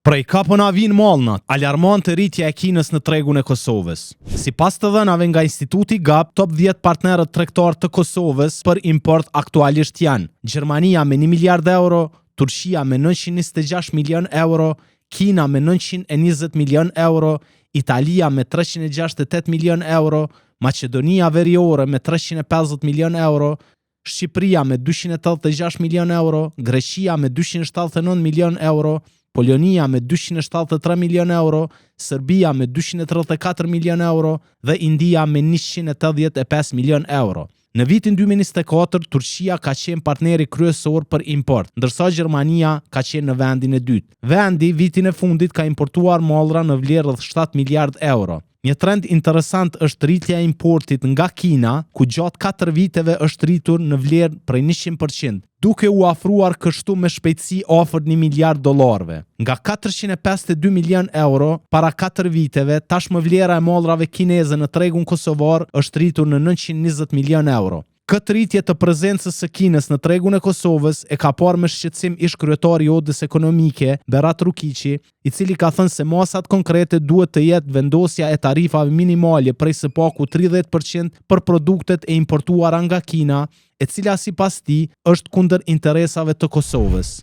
Prej ka po na vijnë mallnat, alarmante rritja e Kinës në tregun e Kosovës. Sipas të dhënave nga Instituti GAP, top 10 partnerët tregtarë të Kosovës për import aktualisht janë Gjermania me 1 miliard euro, Turqia me 926 milion euro, Kina me 920 milion euro, Italia me 368 milion euro, Maqedonia Veriore me 350 milion euro, Shqipëria me 286 milion euro, Greqia me 279 milion euro, Polonia me 273 milion euro, Serbia me 234 milion euro dhe India me 185 milion euro. Në vitin 2024, Turqia ka qenë partneri kryesor për import, ndërsa Gjermania ka qenë në vendin e dytë. Vendi vitin e fundit ka importuar mallra në vlerë rreth 7 miliard euro. Një trend interesant është rritja e importit nga Kina, ku gjatë 4 viteve është rritur në vlerë prej 100%, duke u afruar kështu me shpejtësi afër 1 miliard dollarëve. Nga 452 milion euro para 4 viteve, tashmë vlera e mallrave kineze në tregun kosovar është rritur në 920 milion euro. Këtë rritje të prezencës së Kinës në tregun e Kosovës e ka parë me shqetësim ish kryetari i Odës Ekonomike, Berat Rukiqi, i cili ka thënë se masat konkrete duhet të jetë vendosja e tarifave minimale prej së paku 30% për produktet e importuara nga Kina, e cila sipas tij është kundër interesave të Kosovës.